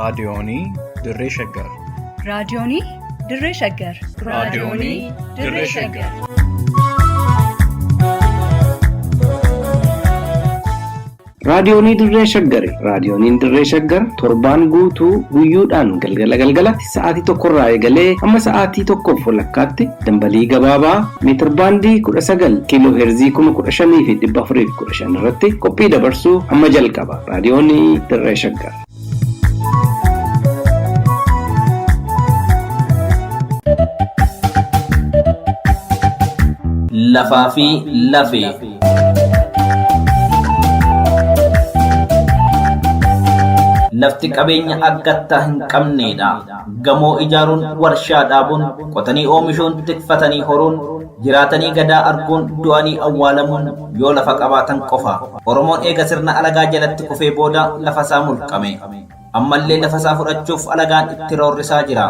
Raadiyoonii Dirree Shaggar. Raadiyoonii Dirree Shaggar. Raadiyoonii Dirree Shaggar. Raadiyoonii Dirree Shaggari. Raadiyooniin Dirree Shaggar torbaan guutuu guyyoodhaan galgala galgalatti sa'aatii tokkorraa eegalee hamma sa'aatii tokkoof walakkaatti dambalii gabaabaa meetirbaandii 19 kiiloo heerzii 15,415 irratti qophii dabarsuu hamma jalqaba. Raadiyoonii Dirree Shaggar. Lafaa fi lafee. Lafti qabeenya akkattaa hin qabneedha. Gamoo ijaaruun, warshaa dhaabuun, qotanii oomishuun, tikfatanii horuun, jiraatanii gadaa arguun, du'anii awwaalamuun yoo lafa qabaatan qofa. Oromoon eega sirna alagaa jalatti kufee booda lafa isaa mulqame. Ammallee lafa isaa fudhachuuf alagaan itti roorrisaa jira.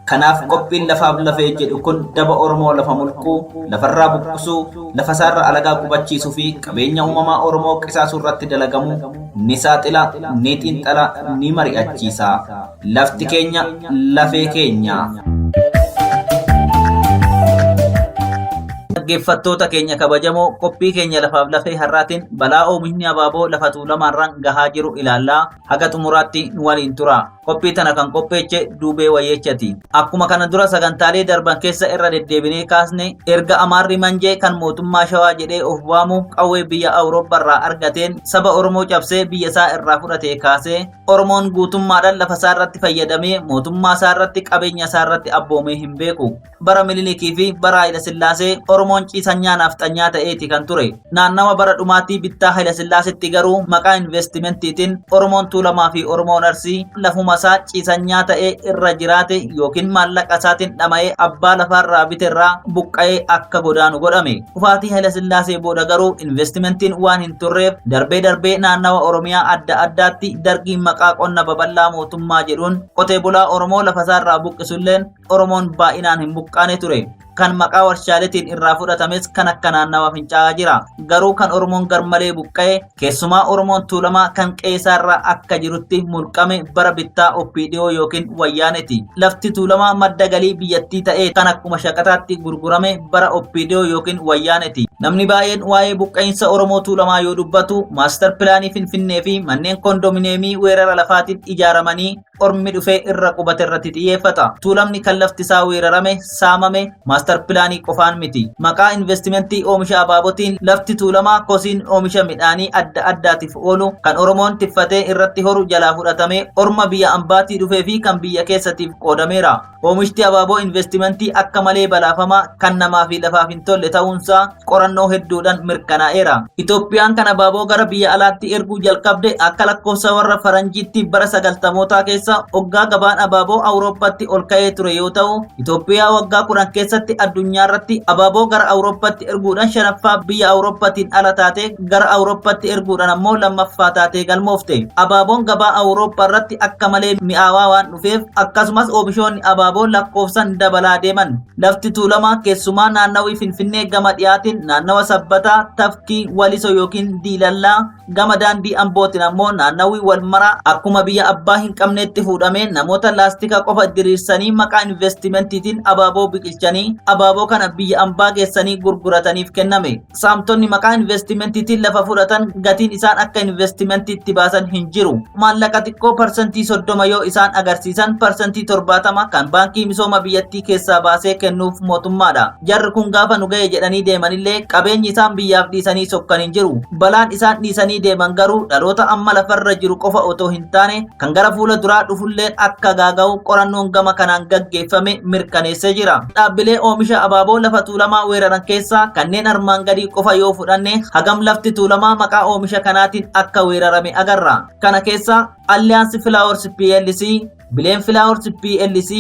Kanaaf qophiin lafaaf lafee jedhu kun daba Oromoo lafa mulquu, lafarraa buqqisuu, lafa isaarra alagaa qubachiisuu fi qabeenya uumamaa Oromoo qisaasuu irratti dalagamu ni saaxila, ni xiinxala, ni mari'achiisa. Lafti keenya lafee keenya. Dhaggeeffattoota keenya kabajamoo qophii keenya lafaaf lafee har'aatiin balaa oomishni abaaboo lafa tuulamaarraan gahaa jiru ilaallaa haga xumuraatti nu waliin tura. Qophii tana kan qopheeche Duubee Wayyeechati. Akkuma kana dura sagantaalee darban keessa irra deddeebinee kaasne erga Amaarri Manjee kan mootummaa Shawaa jedhee of waamu qawwee biyya Awurooppaarraa argateen saba Oromoo cabsee biyya isaa irraa fudhatee kaasee Oromoon guutummaadhaan lafa isaa irratti fayyadamee mootummaa isaa irratti qabeenya isaa irratti abboomee hin beeku. Bara Minilikii fi bara Hayilasillaasee Oromoon ciisanyaa naafxanyaa ta'eeti kan ture. Naannawa bara dhumaatii bittaa Hayilasillaasetti garuu maqaa investimentiitiin Oromoon Tuulamaa fi Oromoon Arsii lafuma isaa ciisanyaa ta'ee irra jiraate yookiin maallaqa isaatiin dhama'ee abbaa lafaarraa biterraa buqqa'ee akka godaanu godhame. Kufaatii Hayilasillaasee booda garuu investimentiin waan hin turreef darbee darbee naannawa Oromiyaa adda addaatti dargiin maqaa qonna babal'aa mootummaa jedhuun qotee bulaa Oromoo lafasaarraa buqqisulleen Oromoon baay'inaan hin buqqaane ture. Kan maqaa warshaaleetiin irraa fudhatames kan akka naannawa fincaa'aa jira. Garuu kan Oromoon garmalee buqqa'e keessumaa Oromoon tuulamaa kan qe'eesaarraa akka jirutti mulqame bara bittaa OPDO yookiin Wayyaaneti. Lafti tuulamaa madda galii biyyattii ta'ee kan akkuma shaqaxaatti gurgurame bara OPDO yookiin Wayyaaneti. Namni baay'een waa'ee buqqa'insa Oromoo tuulamaa yoo dubbatu maastar pilaanii Finfinnee fi manneen kondominiyeemii weerara lafaatiin ijaaramanii ormi dhufee irra qubate irratti xiyyeeffata. Tuulamni kan lafti isaa weerarame, saamame, maastar pilaanii qofaan miti. Maqaa investimentii oomisha abaabotiin lafti tuulamaa kosiin oomisha midhaanii adda addaatiif oolu kan Oromoon tiffatee irratti horu jalaa fudhatamee orma biyya ambaatii dhufee fi kan biyya keessatiif qoodameera. Oomishti abaaboo investimentii akka malee balaafamaa kan namaa fi lafaaf hin tolle ta'uunsaa qorannoo hedduudhaan mirkanaa'eera. Itoophiyaan kan abaaboo gara biyya alaatti erguu jalqabde akka lakkoofsa warra faranjiitti bara sagaltamootaa keessa hoggaa gabaan abaaboo Awurooppaatti ol ka'ee ture yoo ta'u, Itoophiyaa waggaa 10 keessatti addunyaa irratti abaaboo gara Awurooppaatti erguudhaan shanaffaa biyya Awurooppaatiin ala taatee gara Awurooppaatti erguudhaan ammoo lammaffaa taatee galmoofte. Abaaboon gabaa Awurooppaa irratti akka malee mi'aawaa waan dhufeef akkasumas oomishoonni abaaboo lakkoofsan dabalaa deeman. Lafti Tuulamaa keessumaa naannawii Finfinnee gama dhiyaatiin naannawa Sabbataa, Tafkii, Waliso yookiin Diilallaa gama daandii Ambootiin ammoo naannawii Walmaraa akkuma biyya abbaa hin qabneetti fuudhamee namoota laastika qofa diriirsanii maqaa investimentiitiin abaaboo biqilchanii abaaboo kana biyya ambaa geessanii gurgurataniif kenname. Saamtonni maqaa investimentiitiin lafa fudhatan gatiin isaan akka investimentiitti baasan hin jiru. Maallaqa xiqqoo 30% yoo isaan agarsiisan 70% kan baankii misooma biyyattii keessaa baasee kennuuf mootummaadha. Jarri kun gaafa nu ga'e jedhanii deemanillee qabeenyi isaan biyyaaf dhiisanii sokkan hin jiru. Balaan isaan dhiisanii deeman garuu dhaloota amma lafarra jiru qofa otoo hin taane kan gara fuula duraa dhufulleen akka gaaga'u qorannoon gama kanaan gaggeeffame mirkaneessee jira. Dhaabbilee oomisha abaaboo lafa tuulamaa weeraran keessaa kanneen armaan gadii qofa yoo fudhanne hagam lafti tuulamaa maqaa oomisha kanaatiin akka weerarame agarra. Kana keessaa Alliance Flowers PLC, Bileen Flowers PLC,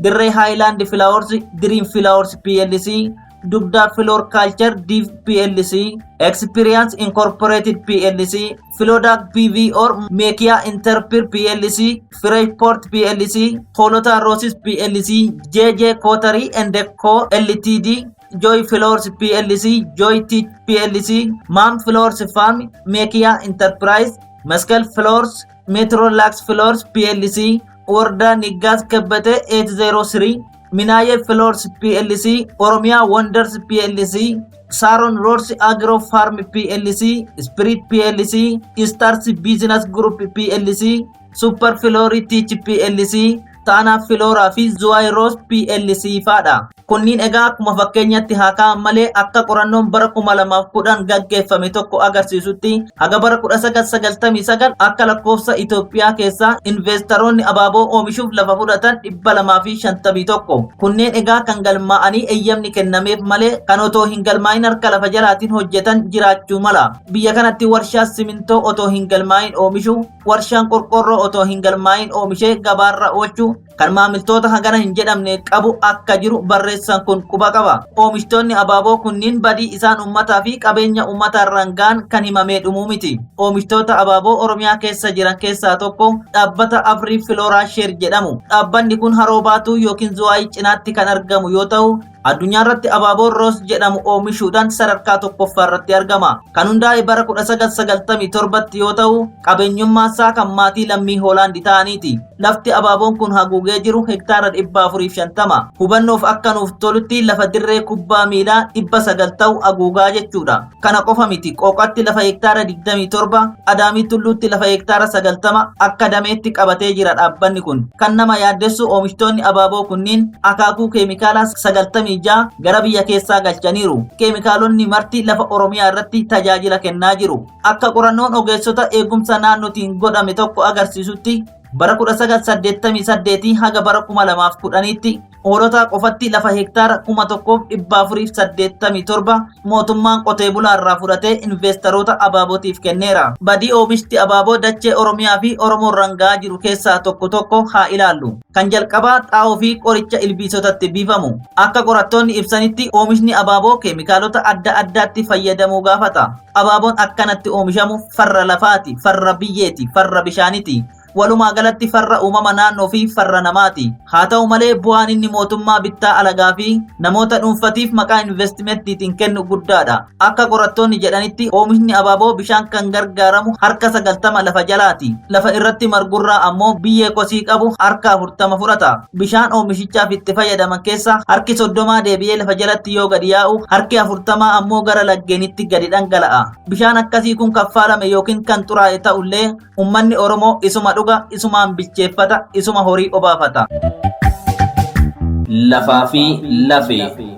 Dirree Highland Flowers, Dream Flowers PLC, Dugdaa Floor Culture Div PLC, Experience Incorporated PLC, Filodac BV or Mekia Interpir PLC, Freshport PLC, Holota Roses PLC, JJ Kotari and Co LTD, Joy Flowers PLC, Joy Teach PLC, Mom Flowers Farm, Mekia Enterprise, Mescal Flowers, Metro Lux Flowers PLC, Wardaa Niggaas Kebbete 803, Minaaye Flowers PLC, Oromiyaa Wonders PLC, Saaron Roads Agro Farm PLC, Spirit PLC, Stars Business Group PLC, Super Flori Teach PLC, Taanaa Filooraa fi Zuwaay Roos PLC faadha. Kunniin egaa akkuma fakkeenyatti haa ka'an malee akka qorannoon bara 2010 gaggeeffame tokko agarsiisutti haga bara 1999 akka lakkoofsa Itoophiyaa keessaa investeroonni abaaboo oomishuuf lafa fudhatan 251. Kunneen egaa kan galmaa'anii eeyyamni kennameef malee kan otoo hin galmaa'in harka lafa jalaatiin hojjetan jiraachuu mala. Biyya kanatti warshaa simintoo otoo hin galmaa'in oomishu, warshaan qorqorroo otoo hin galmaa'in oomishee gabaarra oolchu kan maamiltoota hagana hin jedhamne qabu akka jiru barreessaan kun quba qaba. Oomishtoonni abaaboo kunniin badii isaan uummataa fi qabeenya uummataa irraan ga'an kan himamee dhumuu miti. Oomishtoota abaaboo Oromiyaa keessa jiran keessaa tokko dhaabbata Afrii Filooraa Sheer jedhamu. Dhaabbanni kun Haroo Baatuu yookiin Zuwaayii cinaatti kan argamu yoo ta'u, addunyaa irratti abaaboon Roos jedhamu oomishuudhaan sadarkaa tokkoffaa irratti argama. Kan hundaa'e bara 1997 yoo ta'u, qabeenyummaa isaa kan maatii lammii Hoolaandi ta'aniiti. Lafti abaaboon kun haguugee jiru hektaara 450. Hubannoof akka nuuf tolutti lafa dirree kubbaa miilaa 900 ta'u haguugaa jechuudha. Kana qofa miti, Qooqatti lafa hektaara 27, Adaamii Tulluutti lafa hektaara 90 akka dameetti qabatee jira dhaabbanni kun. Kan nama yaaddessu oomishtoonni abaaboo kunniin akaakuu keemikaalaa 96 gara biyya keessaa galchaniiru. Keemikaalonni marti lafa Oromiyaa irratti tajaajila kennaa jiru. Akka qorannoon ogeessota eegumsa naannootiin godhame tokko agarsiisutti bara 1988 haga bara 2010tti hoolota qofatti lafa hektaara 1487 mootummaan qotee bulaa irraa fudhatee investeroota abaabootiif kenneera. Badii oomishti abaaboo dachee Oromiyaa fi Oromoo irraan ga'aa jiru keessaa tokko tokko haa ilaallu. Kan jalqabaa xaa'oo fi qoricha ilbiisotatti biifamu. Akka qorattoonni ibsanitti oomishni abaaboo keemikaalota adda addaatti fayyadamuu gaafata. Abaaboon akkanatti oomishamu farra lafaati, farra biyyeeti, farra bishaaniti. Walumaa galatti farra uumama naannoo fi farra namaati. Haa ta'u malee bu'aan inni mootummaa bittaa alagaa fi namoota dhuunfatiif maqaa investimentiitiin kennu guddaadha. Akka qorattoonni jedhanitti oomishni abaaboo bishaan kan gargaaramu harka 90 lafa jalaati. Lafa irratti margurraa ammoo biyyee kosii qabu harka 40 fudhata. Bishaan oomishichaaf itti fayyadaman keessa harki 30 deebi'ee lafa jalatti yoo gadi yaa'u, harki 40 ammoo gara laggeenitti gadi dhangala'a. Bishaan akkasii kun kan faalame yookiin kan xuraa'e ta'ullee uummanni Oromoo isuma dhuga, isumaan bilcheeffata, isuma horii obaafata. Lafaa fi lafee.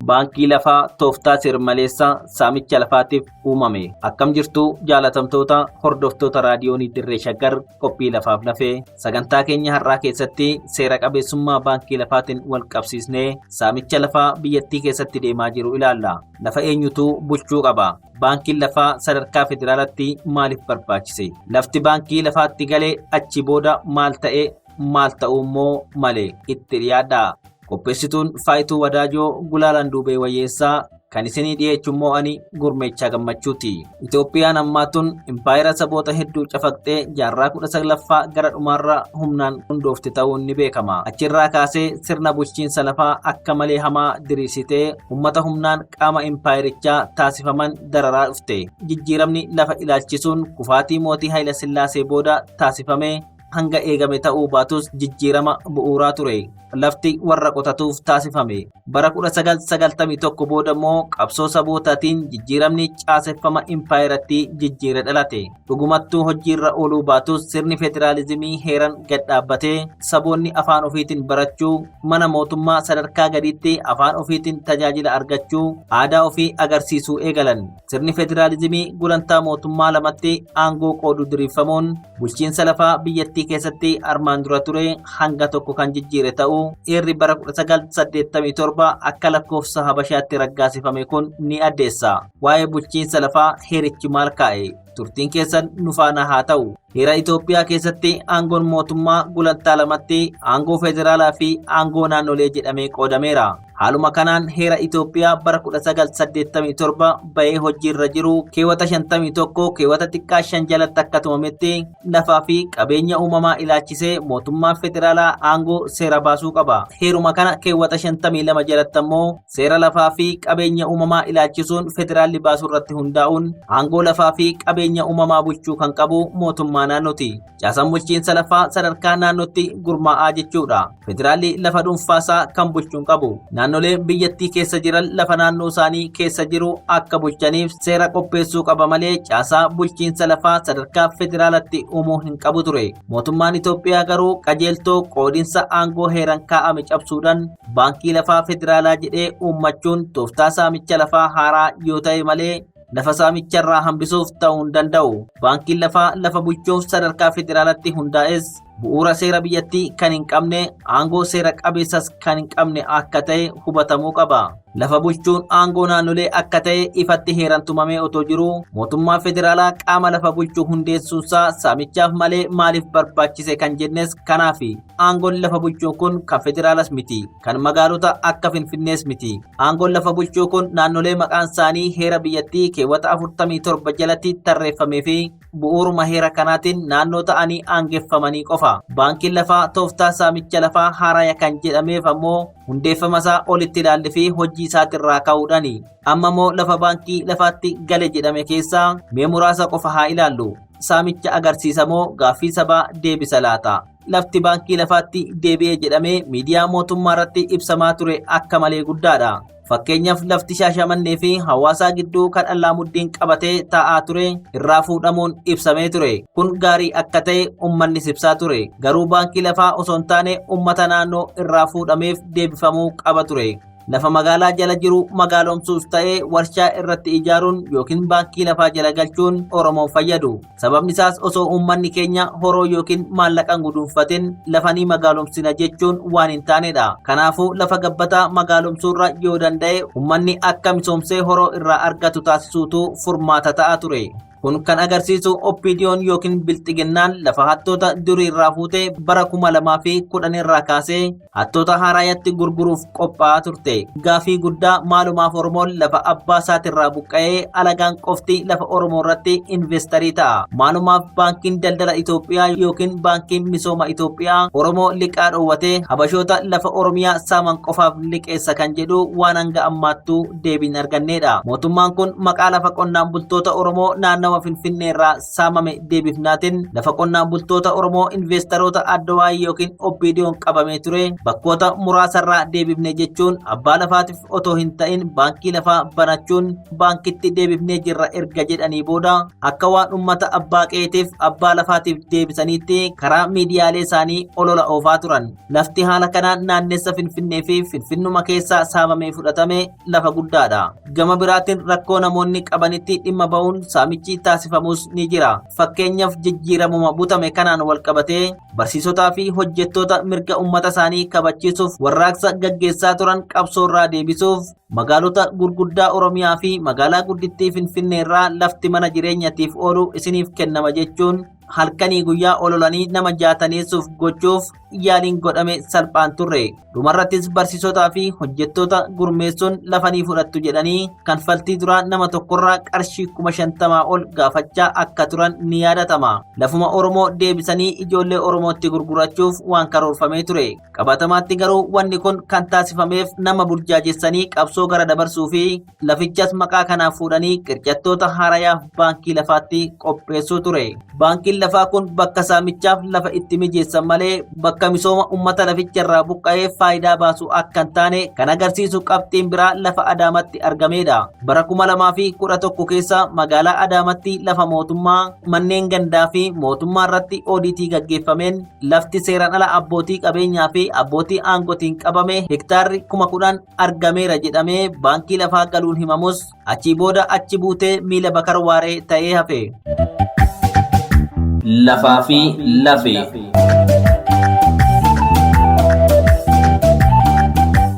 Baankii lafaa tooftaa seer-maleessaa saamicha lafaatiif uumame. Akkam jirtu jaalatamtoota hordoftoota raadiyoonii Dirree Shaggar qophii lafaaf lafee sagantaa keenya har'aa keessatti seera qabeessummaa baankii lafaatiin wal qabsiisnee saamicha lafaa biyyattii keessatti deemaa jiru ilaalla. Lafa eenyutu bulchuu qaba? Baankiin lafaa sadarkaa federaalaatti maaliif barbaachise? Lafti baankii lafaatti galee achi booda maal ta'e, maal ta'uu immoo malee? Itti dhiyaadha. Qopheessituun Faayituu Wadaajoo, Gulaalaan Duubee Wayyeessaa, kan isinii dhiyeechu immoo ani Gurmeechaa Gammachuuti. Itoophiyaan ammaa tun impaayera saboota hedduu cafaqxee jaarraa 19ffaa gara dhumaarra humnaan hundoofte ta'uun ni beekama. Achirraa kaasee sirna bulchiinsa lafaa akka malee hamaa diriirsitee uummata humnaan qaama impaayerichaa taasifaman dararaa dhufte. Jijjiiramni lafa ilaalchisuun kufaatii mootii Hayila Sillaasee booda taasifame hanga eegame ta'uu baatus jijjiirama bu'uuraa ture. Lafti warra qotatuuf taasifame. Bara 1991 booda immoo qabsoo sabootaatiin jijjiiramni caaseffama impaayeratti jijjiire dhalate. Dhugumattuu hojiirra ooluu baatus sirni federaalizimii heeran gad dhaabbatee saboonni afaan ofiitiin barachuu, mana mootummaa sadarkaa gadiitti afaan ofiitiin tajaajila argachuu, aadaa ofii agarsiisuu eegalan. Sirni federaalizimii gulantaa mootummaa lamatti aangoo qoodu diriirfamuun bulchiinsa lafaa biyyattii keessatti armaan dura ture hanga tokko kan jijjiire ta'uu heerri bara 1987 akka lakkoofsa Habashaatti raggaasifame kun ni addeessa. Waa'ee bulchiinsa lafaa heerichi maal kaa'e? Turtiin keessan nu faana haa ta'u. Heera Itoophiyaa keessatti aangoon mootummaa gulantaa lamatti aangoo federaalaa fi aangoo naannolee jedhamee qoodameera. Haaluma kanaan heera Itoophiyaa bara 1987 bahee hojiirra jiru keewwata 51 keewwata xiqqaa 5 jalatti akka tumametti lafaa fi qabeenya uumamaa ilaalchisee mootummaan federaalaa aangoo seera baasuu qaba. Heeruma kana keewwata 52 jalatti ammoo seera lafaa fi qabeenya uumamaa ilaalchisuun federaalli baasuu irratti hundaa'uun aangoo lafaa fi qabeenya qabeenya uumamaa bulchuu kan qabu mootummaa naannooti. Caasaan bulchiinsa lafaa sadarkaa naannootti gurmaa'aa jechuudha. Federaalli lafa dhuunfaasaa kan bulchuu hin qabu. Naannoleen biyyattii keessa jiran lafa naannoo isaanii keessa jiru akka bulchaniif seera qopheessuu qaba malee caasaa bulchiinsa lafaa sadarkaa federaalatti uumuu hin qabu ture. Mootummaan Itoophiyaa garuu qajeeltoo qoodinsa aangoo heeran kaa'ame cabsuudhaan baankii lafaa federaalaa jedhee uummachuun tooftaa saamicha lafaa haaraa yoo ta'e malee lafa saamicharraa hambisuuf ta'uu hin danda'u. Baankiin lafaa lafa bulchuuf sadarkaa federaalatti hundaa'es bu'uura seera biyyattii kan hin qabne, aangoo seera qabeessas kan hin qabne akka ta'e hubatamuu qaba. Lafa bulchuun aangoo naannolee akka ta'e ifatti heeran tumamee otoo jiruu mootummaa federaalaa qaama lafa bulchuu hundeessuunsaa saamichaaf malee maaliif barbaachise kan jennes kanaafi. Aangoon lafa bulchuu kun kan federaalas miti, kan magaalota akka Finfinnees miti. Aangoon lafa bulchuu kun naannolee maqaan isaanii heera biyyattii keewwata 47 jalatti tarreeffamee fi bu'uuruma heera kanaatiin naannoo ta'anii aangeffamanii qofa. Baankiin lafaa tooftaa saamicha lafaa haaraya kan jedhameef ammoo hundeeffama isaa olitti ilaalle fi hojii isaatirraa ka'uudhaani. Amma immoo lafa baankii lafaatti gale jedhame keessaa mee muraasa qofa haa ilaallu. Saamicha agarsiisa moo gaaffii sabaa deebisa laata? Lafti baankii lafaatti deebi'e jedhamee miidiyaa mootummaa irratti ibsamaa ture akka malee guddaadha. Fakkeenyaaf lafti Shaashamannee fi Hawaasaa gidduu kan Allaamuddiin qabatee taa'aa ture irraa fuudhamuun ibsamee ture. Kun gaarii akka ta'e uummannis ibsaa ture. Garuu baankii lafaa osoo hin taane uummata naannoo irraa fuudhameef deebifamuu qaba ture. Lafa magaalaa jala jiru magaalomsuus ta'ee warshaa irratti ijaaruun yookiin baankii lafaa jala galchuun Oromoon fayyadu. Sababni isaas osoo uummanni keenya horoo yookiin maallaqan guduunfatin lafa ni magaalomsina jechuun waan hin taanedha. Kanaafuu lafa gabbataa magaalomsuurra yoo danda'e uummanni akka misoomsee horoo irraa argatu taasisuutu furmaata ta'a ture. Kun kan agarsiisu OPDOn yookiin Bilxiginnaan lafa hattoota durii irraa fuutee bara 2010 irraa kaasee hattoota haaraayatti gurguruuf qophaa'aa turte. Gaafii guddaa maalumaaf Oromoon lafa abbaa isaatirraa buqqa'ee alagaan qofti lafa Oromoo irratti investarii ta'a? Maalumaaf baankiin daldala Itoophiyaa yookiin baankiin misooma Itoophiyaa Oromoo liqaa dhoowwatee Habashoota lafa Oromiyaa saaman qofaaf liqeessa kan jedhu waan hanga ammaattuu deebiin arganneedha. Mootummaan kun maqaa lafa qonnaan bultoota Oromoo naannawa Finfinnee irraa saamame deebifnaatiin lafa qonnaan bultoota Oromoo investaroota Addawaayii yookiin OPDOn qabamee ture bakkoota muraasarraa deebifne jechuun abbaa lafaatiif otoo hin ta'in baankii lafaa banachuun baankitti deebifnee jirra erga jedhanii booda akka waan ummata abbaa qe'eetiif abbaa lafaatiif deebisaniitti karaa miidiyaalee isaanii olola oofaa turan. Lafti haala kanaan naannessa Finfinnee fi Finfinnuma keessaa saamamee fudhatame lafa guddaadha. Gama biraatiin rakkoo namoonni qabanitti dhimma ba'uun saamichi taasifamus ni jira. Fakkeenyaaf jijjiiramuma butame kanaan walqabatee barsiisotaa fi hojjettoota mirga uummata isaanii kabachiisuuf warraaqsa gaggeessaa turan qabsoorraa deebisuuf magaalota gurguddaa Oromiyaa fi magaalaa guddittii Finfinnee irraa lafti mana jireenyatiif oolu isiniif kennama jechuun halkanii guyyaa ololanii nama jaataneessuuf gochuuf yaaliin godhame salphaan turre. Dhumarrattis barsiisotaa fi hojjettoota gurmeessuun lafa ni fudhattu jedhanii kanfaltii duraa nama tokkorraa qarshii 50,000 ol gaafachaa akka turan ni yaadatama. Lafuma Oromoo deebisanii ijoollee Oromootti gurgurachuuf waan karoorfamee ture. Qabatamaatti garuu wanni kun kan taasifameef nama burjaajessanii qabsoo gara dabarsuu fi lafichas maqaa kanaaf fuudhanii qircattoota haarayaaf baankii lafaatti qopheessuu ture. Baankiin lafaa kun bakka saamichaaf lafa itti mijeessan malee bakka misooma uummata laficha irraa buqqa'ee faayidaa baasu akka hin taane kan agarsiisu qabxiin biraa lafa Adaamatti argameedha. Bara 2011 keessa magaalaa Adaamatti lafa mootummaa, manneen gandaa fi mootummaa irratti oodiitii gaggeeffameen lafti seeraan ala abbootii qabeenyaa fi abbootii aangotiin qabame hektaarri 10,000 argameera jedhamee baankii lafaa galuun himamus achii booda achi buutee miila Bakar Waaree ta'ee hafe. Lafaa fi lafee.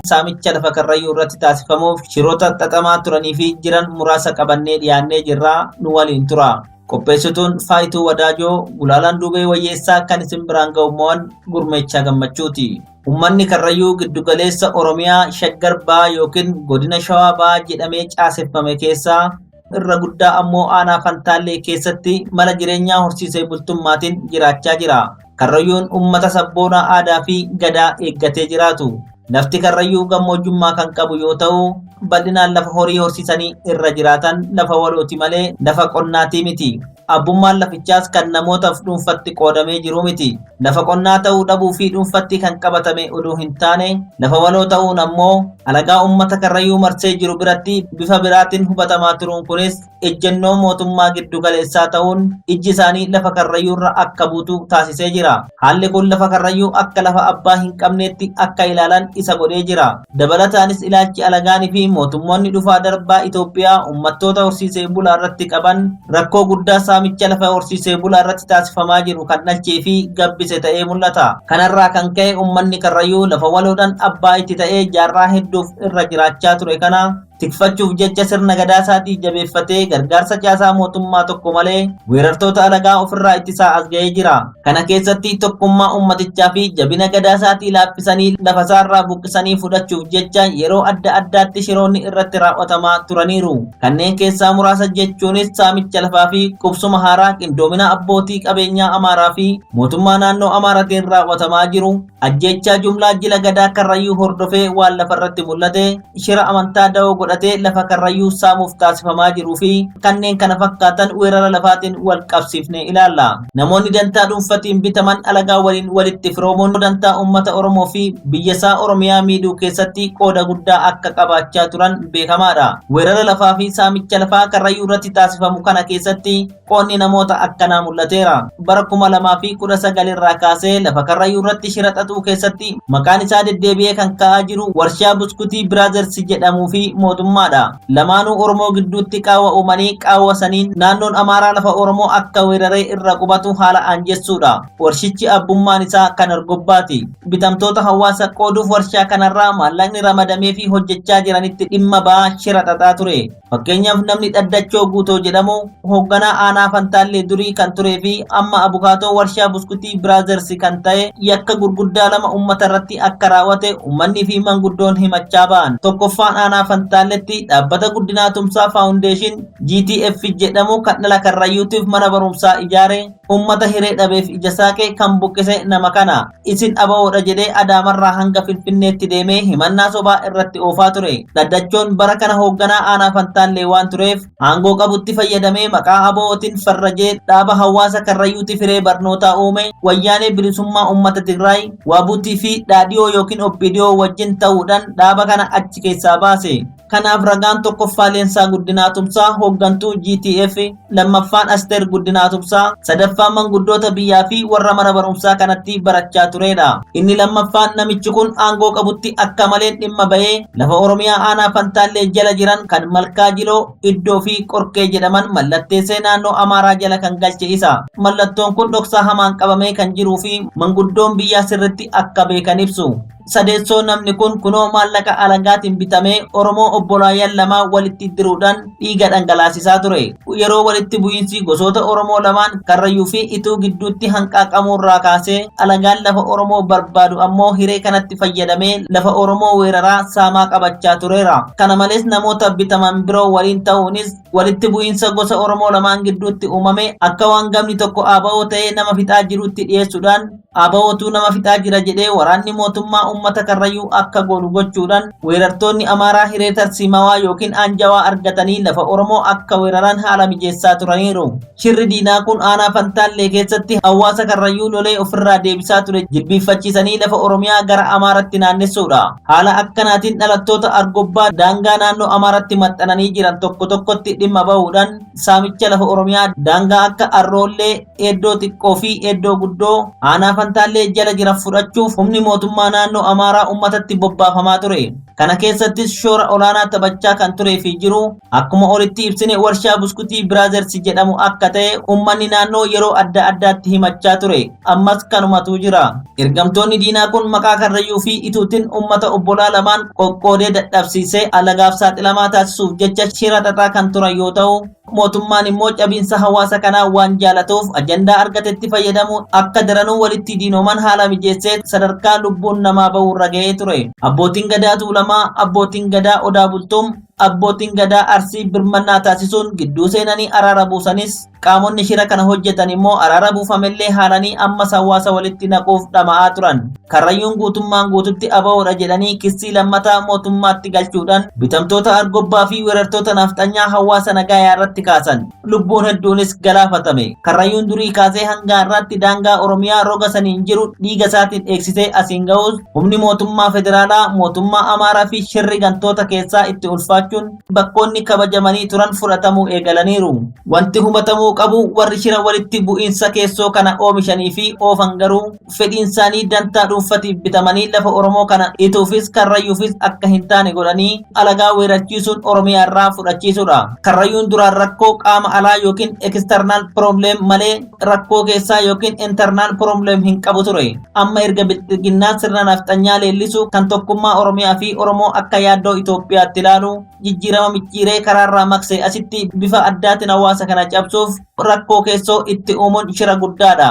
Saamicha lafa Karrayyuu irratti taasifamuuf shiroota xaxamaa turanii fi jiran muraasa qabannee dhiyaannee jirra, nu waliin tura. Qopheessituun Faayituu Wadaajoo, Gulaalaan Duubee Wayyeessaa kan isin biraan ga'u mo'an Gurmeechaa Gammachuuti. Uummanni Karrayyuu giddugaleessa Oromiyaa Shaggar Bahaa yookiin Godina Shawaa Bahaa jedhamee caaseffame keessaa irra guddaa ammoo aanaa Fantaallee keessatti mala jireenyaa horsiisee bultummaatiin jiraachaa jira. Karrayyuun uummata sabboonaa aadaa fi gadaa eeggatee jiraatu. Lafti Karrayyuu gammoojjummaa kan qabu yoo ta'u, bal'inaan lafa horii horsiisanii irra jiraatan lafa walooti malee lafa qonnaatii miti. Abbummaan lafichaas kan namootaaf dhuunfatti qoodamee jiru miti. Lafa qonnaa ta'uu dhabuu fi dhuunfatti kan qabatame oduu hin taane, lafa waloo ta'uun ammoo alagaa uummata Karrayyuu marsee jiru biratti bifa biraatiin hubatamaa turuun kunis ejjennoo mootummaa giddu galeessaa ta'uun ijji isaanii lafa Karrayyuurra akka buutu taasisee jira. Haalli kun lafa Karrayyuu akka lafa abbaa hin qabneetti akka ilaalan isa godhee jira. Dabalataanis ilaalchi alagaanii fi mootummoonni dhufaa darbaa Itoophiyaa uummattoota horsiisee bulaa irratti qaban rakkoo guddaa saamicha lafa horsiisee bulaa irratti taasifamaa jiru kan dhalchee fi gabbise ta'ee mul'ata. Kanarraa kan ka'e uummanni Karrayyuu lafa waloodhaan abbaa itti ta'ee jaarraa hedduuf irra jiraachaa ture kana tikfachuuf jecha sirna gadaa isaatii jabeeffatee gargaarsa caasaa mootummaa tokko malee weerartoota alagaa ofirraa ittisaa as ga'ee jira. Kana keessatti tokkummaa uummatichaa fi jabina gadaa isaatii laaffisanii lafa isaarraa buqqisanii fudhachuuf jecha yeroo adda addaatti shiroonni irratti raawwatamaa turaniiru. Kanneen keessaa muraasa jechuunis saamicha lafaa fi qubsuma haaraa qindoomina abbootii qabeenyaa Amaaraa fi mootummaa naannoo Amaaraatiin raawwatamaa jiru, ajjeechaa jumlaa jila gadaa Karrayyuu hordofee waan lafarratti mul'ate, shira amantaa da'oo godhatee lafa Karrayyuu saamuuf taasifamaa jiruu fi kanneen kana fakkaatan weerara lafaatiin wal qabsiifnee ilaalla. Namoonni dantaa dhuunfatiin bitaman alagaa waliin walitti firoomuun dantaa uummata Oromoo fi biyyasaa Oromiyaa miidhuu keessatti qooda guddaa akka qabaachaa turan beekamaadha. Weerara lafaa fi saamicha lafaa Karrayyuu irratti taasifamu kana keessatti qoonni namoota akkanaa mul'ateera. Bara 2019 irraa kaasee lafa Karrayyuu irratti shira xaxuu keessatti maqaan isaa deddeebi'ee kan ka'aa jiru warshaa Buskutii Biraazers jedhamuu fi mootummaadha. Lamaanuu Oromoo gidduutti qaawwa uumanii qaawwa saniin naannoon Amaaraa lafa Oromoo akka weeraree irra qubatu haala aanjessuudha. Warshichi abbummaan isaa kan Argobbaati. Bitamtoota hawaasa qooduuf warshaa kanarraa maallaqni ramadamee fi hojjechaa jiranitti dhimma ba'aa shira xaxaa ture. Fakkeenyaaf namni Dhaddachoo Guutoo jedhamu hoogganaa aanaa Fantaallee durii kan turee fi amma abukaatoo warshaa Buskutii Biraazers kan ta'e yakka gurguddaa lama uummata irratti akka raawwate uummanni fi manguddoon himachaa ba'an. Tokkoffaan aanaa Fantaalletti dhaabbata guddinaa tumsaa faawundeeshin GTF jedhamu kan dhala Karrayyuutiif mana barumsaa ijaare uummata hiree dhabeef ija saaqe kan buqqise nama kana. Isin abaa'oodha jedhee Adaamarraa hanga Finfinneetti deemee himannaa sobaa irratti oofaa ture. Dhaddachoon bara kana hoogganaa aanaa Fantaallee waan tureef aangoo qabutti fayyadamee maqaa abaa'ootiin farrajee dhaaba hawaasa Karrayyuuti firee barnootaa uume wayyaanee bilisummaa uummata Tigraay Waabuutii fi Dhaadhiyoo yookiin Obbidiyoo wajjin ta'uudhaan dhaaba kana achi keessaa baase. Kanaaf ragaan tokkoffaa Leensaa Guddinaa Tumsaa hooggantuu GTF, lammaffaan Asteer Guddinaa Tumsaa, sadaffaan manguddoota biyyaa fi warra mana barumsaa kanatti barachaa turedha. Inni lammaffaan namichi kun aangoo qabutti akka malee dhimma ba'ee lafa Oromiyaa aanaa Fantaallee jala jiran kan Malkaa Jiloo, Iddoo fi Qorkee jedhaman mallatteessee naannoo Amaaraa jala kan galche isa. Mallattoon kun dhoksaa hamaan qabamee kan jiruu fi manguddoon biyyaa sirritti akka beekan ibsu. Sadeessoo namni kun kunoo maallaqa alagaatiin bitamee Oromoo obbolaayyan lamaa walitti diruudhaan dhiiga dhangalaasisaa ture. Yeroo walitti bu'iinsi gosoota Oromoo lamaan Karrayyuu fi Ituu gidduutti hanqaaqamuurraa kaasee alagaan lafa Oromoo barbaadu ammoo hiree kanatti fayyadamee lafa Oromoo weeraraa saamaa qabachaa tureera. Kana malees namoota bitaman biroo waliin ta'uunis walitti bu'iinsa gosa Oromoo lamaan gidduutti uumame akka waan gamni tokko aaba'oo ta'ee nama fixaa jirutti dhiyeessuudhaan aaba'ootu nama fixaa jira jedhee waraanni mootummaa uummata Karrayyuu akka goolu gochuudhaan weerartoonni Amaaraa hiree tarsiimawaa yookiin aanjawaa argatanii lafa Oromoo akka weeraran haala mijeessaa turaniiru. Shirri diinaa kun aanaa Fantaallee keessatti hawaasa Karrayyuu lolee ofirraa deebisaa ture jilbiiffachiisanii lafa Oromiyaa gara Amaaratti naannessuudha. Haala akkanaatiin dhalattoota Argobbaa daangaa naannoo Amaaratti maxxananii jiran tokko tokkotti dhimma bahuudhaan saamicha lafa Oromiyaa daangaa akka Arroollee, Eddoo xiqqoo fi Eddoo guddoo aanaa Fantaallee jala jiran fudhachuuf humni mootummaa naannoo Amaaraa uummatatti bobbaafamaa ture. Kana keessattis shoora olaanaa taphachaa kan turee fi jiru akkuma olitti ibsine warshaa Buskutii Biraazers jedhamu akka ta'e uummanni naannoo yeroo adda addaatti himachaa ture. Ammas kanumatu jira. Ergamtoonni diinaa kun maqaa Karrayyuu fi Ituutiin uummata obbolaa lamaan qoqqoodee dadhabsiisee alagaaf saaxilamaa taasisuuf jecha shira xaxaa kan turan yoo ta'u, mootummaan immoo cabiinsa hawaasa kanaa waan jaalatuuf ajandaa argatetti fayyadamuun akka daranuu walitti diinoman haala mijeessee sadarkaa lubbuun namaa bahuurra ga'ee ture. Abbootiin gadaa Tuulamaa, abbootiin gadaa Odaa Bultuum, Abbootiin gadaa Arsii birmannaa taasisuun gidduu seenanii araara buusanis, qaamonni shira kana hojjetan immoo araara buufamellee haalanii ammas hawaasa walitti naquuf dhama'aa turan. Karrayyuun guutummaan guututti abaa'oodha jedhanii kissii lammataa mootummaatti galchuudhaan bitamtoota Argobbaa fi weerartoota nafxanyaa hawaasa nagaayaa irratti kaasan. Lubbuun hedduunis galaafatame. Karrayyuun durii kaasee hanga har'aatti daangaa Oromiyaa roga saniin jiru dhiiga isaatiin eegsisee asiin ga'us, humni mootummaa federaalaa, mootummaa Amaaraa fi shirri gantoota keessaa itti ulfaachuun bakkoonni kabajamanii turan fudhatamuu eegalaniiru. Wanti hubatamuu qabu, warri shira walitti bu'iinsa keessoo kana oomishanii fi oofan garuu fedhiin isaanii dantaa dhuunfatiif bitamanii lafa Oromoo kana ituufis Karrayyuufis akka hin taane godhanii alagaa weerarchiisuun Oromiyaa irraa fudhachiisudha. Karrayyuun duraan rakkoo qaama alaa yookiin external problem malee rakkoo keessaa yookiin internal problem hin qabu ture. Amma erga bilxiginnaan sirna nafxanyaa leellisu kan tokkummaa Oromiyaa fi Oromoo akka yaaddoo Itoophiyaatti ilaalu jijjiirama micciiree karaarraa maqsee asitti, bifa addaatiin hawaasa kana cabsuuf rakkoo keessoo itti uumuun shira guddaadha.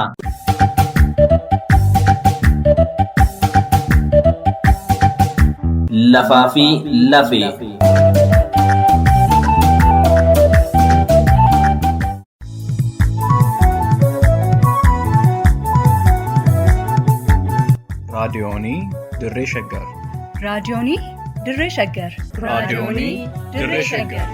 Lafaa fi lafee. Raadiyoonii Dirree Shaggar. Raadiyoonii Dirree Shaggar. Raadiyoonii Dirree Shaggar.